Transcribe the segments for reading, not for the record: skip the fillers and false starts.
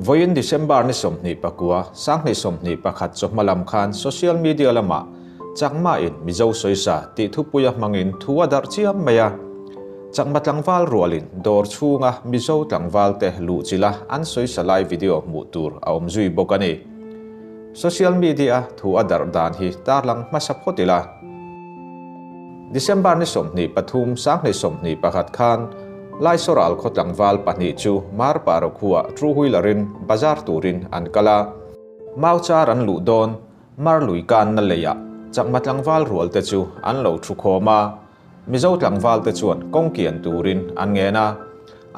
Vawiin December ni 29, 2021 chawhma lam khan social media lamah Chakma in Mizo sawisa tih thupuia hmangin thu a darh chiam mai a. Chakma tlangval rualin dawr chhunga Mizo tlangvalte luhchilha an sawisa lai video hmuh tur a awm zui bawk a ni. Social media thu a darh dan hi tarlang hmasa phawt ila. December ni 23, 2021 khan Laisoral khaw tlangval pahnih chu Marpara khuaa two wheeler in bazar turin an kal a. Mauchar an luh dawn Marlui kanna leiah Chakma tlangval rualte chu an lo thu khawm a. Mizo tlangvalte chuan kawng kian turin an ngen a.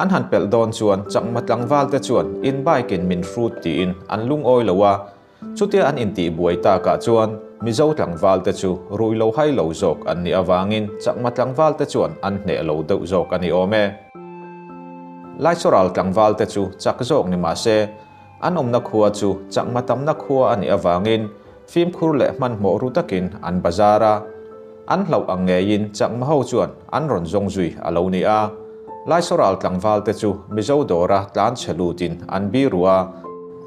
An han pelh dawn chuan Chakma tlangvalte chuan in bike in min hrut tiin an lungawi lo a. Chutia an intihbuai takah chuan Mizo tlangvalte chu rui lo hai lo zawk an nih avangin Chakma tlangvalte chuan an hneh lo deuh zawk a ni awm e. Laichawral tlangvalte chu chak zawk ni mah se, an awmna khua chu Chakma tamna khua a nih avangin fimkhur leh hmanhmawh ru takin an bazar a. An hlauh ang ngeiin Chakma ho chuan an rawn zawng zui a lo ni a. Laisoral tlangvalte chu Mizo dawra tlan chhe lutin an bi ru a,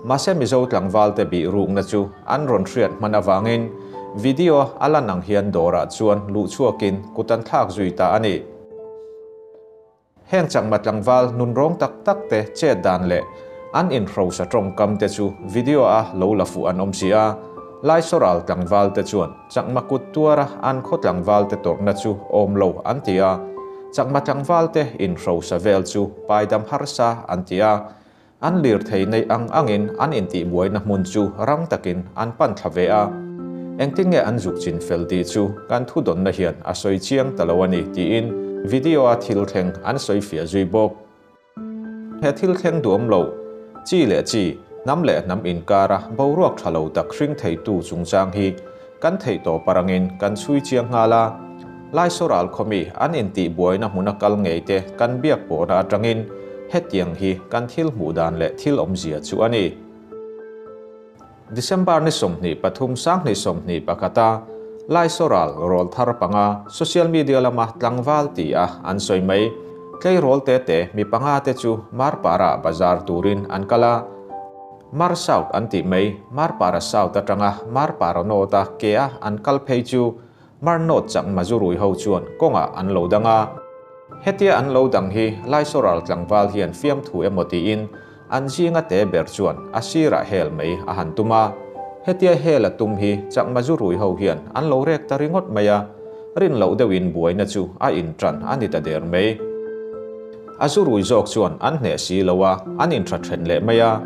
mahse Mizo tlangvalte bih rukna chu an rawn hriat hman avangin video a lan ang hian dawrah chuan luh chhuakin kut an thlak zui ta a ni. Heng Chakma tlangval nunrawng tak tak te chet dan leh an inhrosa tawngkam te chu video a lo la fuh an awm si a, Laisoral tlangval te chuan Chakma kut tuara an khaw tlangval te tawrhna chu awm lo an ti a, Chakma tlangval te inhrosa vel chu paidam harsa an ti a, an lirthei neih ang angin an intihbuaina hmun chu rang takin an pan thla ve a. Engtin nge an zuk chin fel tih chu kan thudawnna hian a sawi chiang ta lo a ni tiin video-a thil thleng an sawi fiah zui bawk. He thil thleng duam lo, chi leh chi, hnam leh hnam inkara boruak tha lo tak hring theitu chungchang hi kan theih tawp arangin kan chhui chiang nghal a. Laisoral khawmi an intihbuaina hmuna kal ngei te kan biak pawhna atangin hetiang hi kan thil hmuh dan leh thil awmzia chu a ni. December ni 23, 2021 a Laisoral rawl thar panga social media lama tlangval ti a an sawi mai. Tleirawl te te mi panga te chu Marpara bazar turin an kal a. Mar South an tih mai, Marpara South atanga Marpara North a ke a an kal phei chu Mar North chak Mazurui ho chuan kawngah an lo dang a. Hetia an lo dang hi Laisoral tlangval hian fiamthu emaw tiin an zinga te ber chuan a sirah hel mai a han tum a. Hetia hel a tum hi chak Mazurui ho hian an lo rek ta ringawt mai a, rin loh deuhin buaina chu a inṭan a ni ta der mai. A zurui zawk chuan an hneh si lo a, an inṭha ṭhen leh mai a.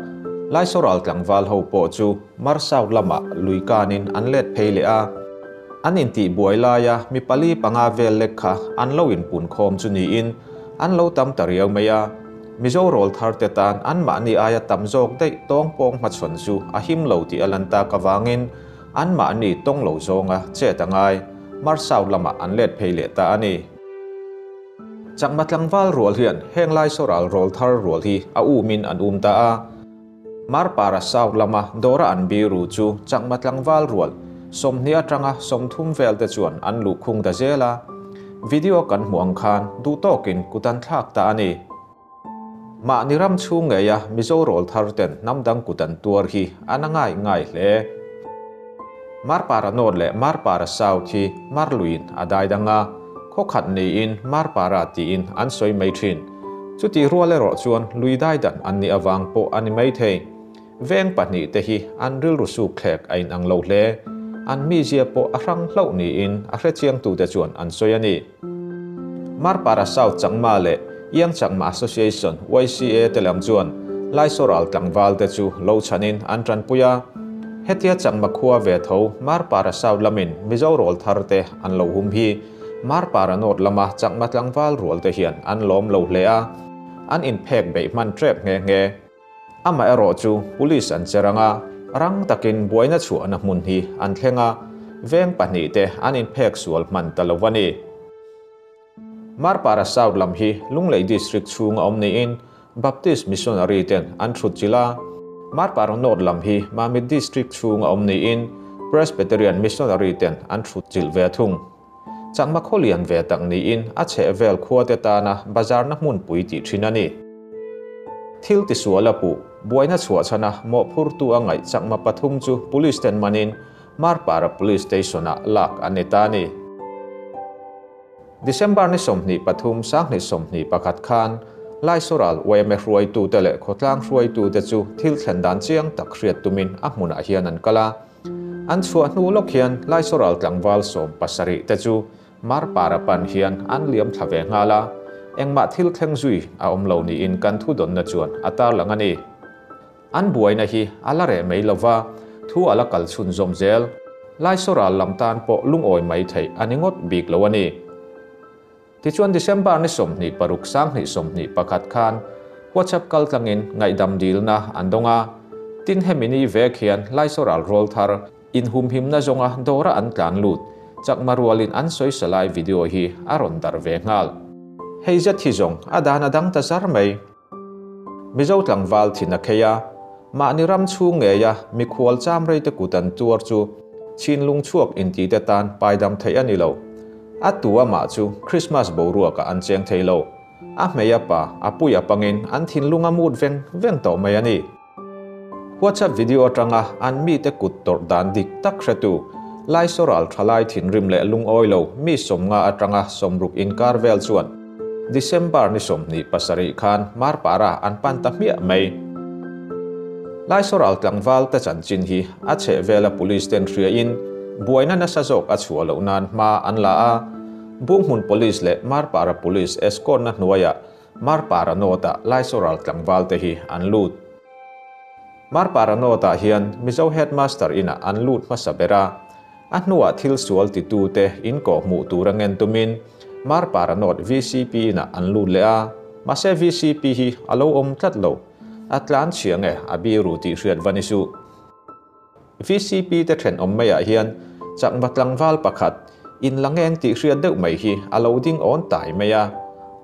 Laisoral tlangval ho pawh chu Mar South lamah lui kanin an let phei leh a. An intihbuai laia mi pali panga vel lek kha an lo inpun khawm chu niin an lo tam ta riau mai a. Mizo rawl thar te tan anmahni aia tam zawk daih tawng pawng hmachhawn chu a him lo tih a lan tak avangin anmahni tawng lo zawnga chet a ngai. Mar South lamah an let phei leh ta a ni. Chakma tlangval rual hian heng Laisoral rawl thar rual hi a umin an um ta a. Marpara South lama dawra an biru chu Chakma tlangval rual 20 atanga 30 vel te chuan an luh khung ta zel a. Video kan hmuh ang khan duh tawkin kut an thlak ta a ni. Mahni ram chhung ngeia Mizo rawl thar ten hnam dang kut an tuar hi an a ngai ngai hle. Marpara North leh Marpara South hi Marluiin a dai dang a, khaw khat niin Marpara tiin an sawi mai thin. Chutih rual erawh chuan lui dai dan an nih avang pawh a ni mai thei. Veng pahnih te hi an rilru suk thlek a inang lo hle. An mizia pawh a hrang hlauh niin a hrechiangtute chuan an sawi a ni. Marpara South Chakma leh Young Chakma Association, YCA, te lam chuan Laisoral tlangval te chu lo chhanin an tanpui a. Hetia Chakma khua ve tho Marpara South lamin Mizo rawl thar te an lo hum hi Marpara North lama Chakma tlangval rual te hian an lawm lo hle a, an inphek beih hman tep nghe nghe. Amaherawh chu Police an che rang a, rang takin buaina chhuahna hmun hi an thleng a, veng pahnih te an inphek sual hman ta lo a ni. Marpara South lam hi Lunglei District chhunga awm niin Baptist Missionary ten an thut chilh a, Marpara North lam hi Mamit District chhunga awm niin Presbyterian Missionary ten an thut chilh ve thung. Chakma khaw lian ve tak niin a chhehvel khuate tana bazarna hmunpui tih thin a ni. Thil tisual a puh. Buaina chhuah chhana mawhphurtu a ngaih chakma pathum chu police ten manin Marpara Police Station-ah lak an ni ta a ni. December ni 23, 2021 khan Laisoral yma hruaitute leh khawtlang hruaitute chu thil thlen dan chiang tak hriat tumin a hmunah hian an kal a. An chhuah hnu lawk hian Laisoral tlangval 17 te chu Marpara pan hian an liam thla ve nghal a, engmah thil thleng zui a awm lo niin kan thudawnna chuan a tarlang a ni. An buaina hi a la reh mai lova, thu a la kal chhunzawm zel. Laisoral lam tan pawh lungawi mai theih a ni ngawt bik lo a ni. Tichuan December ni 26 2021 khan WhatsApp kaltlangin ngaihdam dilna an dawng a, tin hemi ni vek hian Laisoral rawlthar inhumhimna zawnga dawra an tlan lut chakma rualin an sawi salai video hi a rawn darh ve nghal. Hei zet hi zawng a dan a dang ta zar mai. Mizo tlangval thin a khei a, mahni ram chhung ngeia mikhual cham rei te kut an tuar chu chinlung chhuak inti te tan paidam theih a ni lo. A tu amah chu Christmas boruakah an cheng thei lo. A hmei a pa, a pui a pangin an thinlung a mut veng veng tawh mai a ni. WhatsApp video atanga an mite kut tawrh dan dik tak hretu Laisoral thalai thinrim leh lungawi lo mi 50 atanga 60 inkar vel chuan December ni 27 khan Marpara an pan ta hmiah mai. Laisoral tlangval te chanchin hi a chheh vela police ten hriain buaina nasa zawk a chhuah loh nan hma an la a, Bunghmun Police leh Marpara Police escort na hnuaiah Marpara North-ah Laisoral tlangval te hi an lut. Marpara North-ah hian Mizo Headmaster inah an lut hmasa ber a, a hnuah thil sual titute inkawh hmuh tur a ngen tumin Marpara North VCP inah an lut leh a, mahse VCP hi a lo awm tlat lo, a tlan chhia nge a biru tih hriat va ni suh. VCP te thenawm maiah hian chakma tlangval pakhat in la ngeng tih hriat deuh mai hi a lo ding awn tai mai a.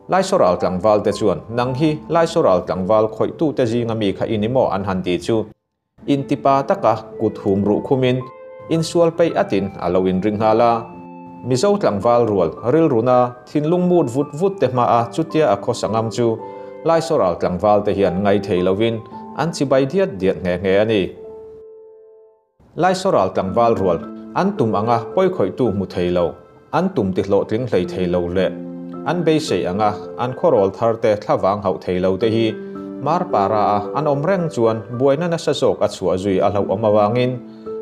Laisoral tlangval te chuan nang hi Laisoral tlangval khawihtute zinga mi kha i ni maw an han ti chu intipa taka kut hum ruh khumin insual peih atin a lo inring nghal a. Mizo tlangval rual rilruna thinlung mut vut vut te hmaa chutia a khawsa ngam chu Laisoral tlangval te hian ngai thei lovin an chibai diat diat nghe nghe a ni. Laisoral tlangval rual an tum anga pawikhawihtu hmu thei lo, an tum ti hlawhtling hlei thei lo leh an beisei anga an khawrawl thar te thlavang hauh thei lo te hi Marpara a an awm reng chuan buaina nasa zawk a chhuah zui a hlauhawm avangin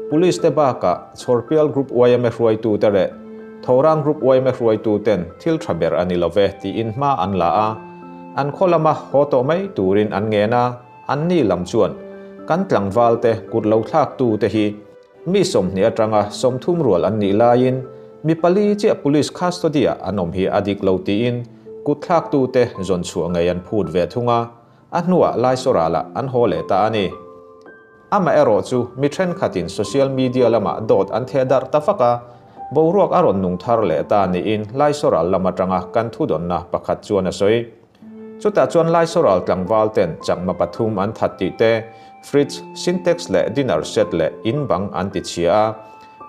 Police te bakah Chhawrpial Group yma hruaitu te leh Thorang Group yma hruaitu ten thil tha ber a ni love tiin hma an la a, an khaw lama haw tawh mai turin an ngen a. An ni lam chuan kan tlangval te kut lo thlak tu te hi mi 20 atanga 30 rual an nih laiin mi pali chiah police custody ah an awm hi a dik lo tiin kut thlak tu te zawn chhuah ngei an phut ve thung a, a hnuah Laisoral ah an haw leh ta a ni. Amaherawh chu mi thenkhatin social media lamah dawt an theh darh ta vak a, boruak a rawn nung thar leh ta niin Laisoral lam atanga kan thudawnna pakhat chuan a sawi. Chutah chuan Laisoral tlangval ten chakma pathum an that tih te, fridge, Sintex leh dinner set leh in bang an ti chhia a,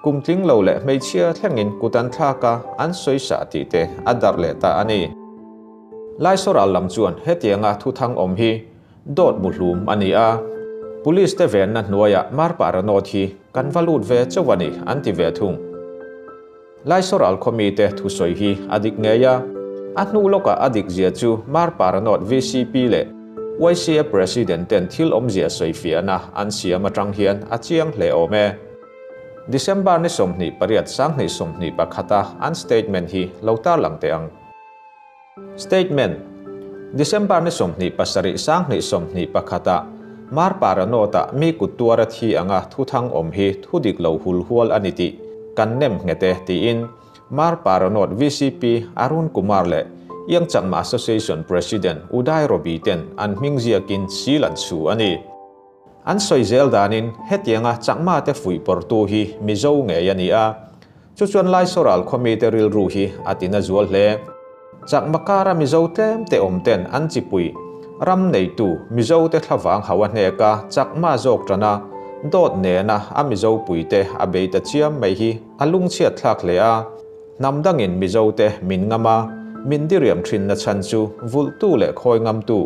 kum tling lo leh hmeichhia thlengin kut an thlak a, an sawi sah tih te a darh leh ta a ni. Laisoral lam chuan hetianga thuthang awm hi dawt muhlum a ni a, Police te venna hnuaiah Marpara North hi kan va lut ve chauh a ni an ti ve thung. Laisoral khawmite thusawi hi a dik ngei a, a hnu lawkah a dik zia chu Marpara North VCP leh YCA President ten thil awmzia sawifiahna an siam atang hian a chiang hle awm e. December ni 28 2021 a an statement hi lo tarlang teh ang. Statement, December ni 27 2021 ah Marpara North ah mi kut tuar a thi anga thuthang awm hi thu dik lo hul hual a ni tih kan nem nghet e tiin Marpara North VCP Arun Kumar leh Yang Chakma Association President Uday Robi ten an hming ziakin sil an chhu a ni. An sawi zel danin hetianga Chakma te fuih pawrtu hi Mizo ngei a ni a, chu chuan Laisoral khawmite rilru hi a tina zual hle. Chakma kara Mizo tlem te awm ten an chipui ram neitu Mizo te thlavang hau a hnek a, Chakma zawk tan a, dawt nena a Mizo puite a bei ta chiam mai hi a lungchhiat thlak hle a. Hnam dangin Mizo te min ngam a, min diriam thinna chhan chu vulhtu leh khawi ngamtu.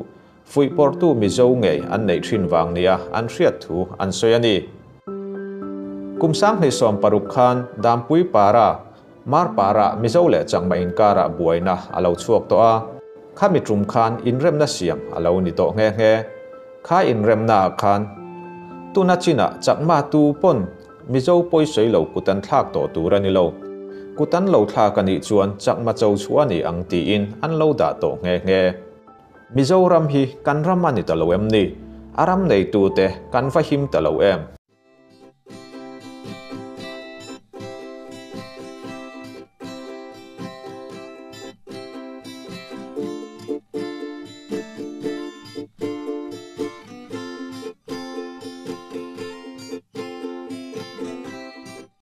Fuihpawrhtu Mizo ngei an neih thin vang nia an hriat thu an sawi a ni. Kum 2016 khan Dampui Para, Marpara Mizo leh Chakma inkarah buaina a lo chhuak tawh a, khami tum khan inremna siam a lo ni tawh nghe nghe. Kha inremnaah khan tuna chinah Chakma tu pawn Mizo pawisawi lo kut an thlak tawh tur a ni lo. Kut an lo thlak a nih chuan Chakma cho chhuah a ni ang tiin an lo dah tawh nghe nghe. Mizoram hi kan ram a ni ta lo em ni? A ram neitute kan va him ta lo em?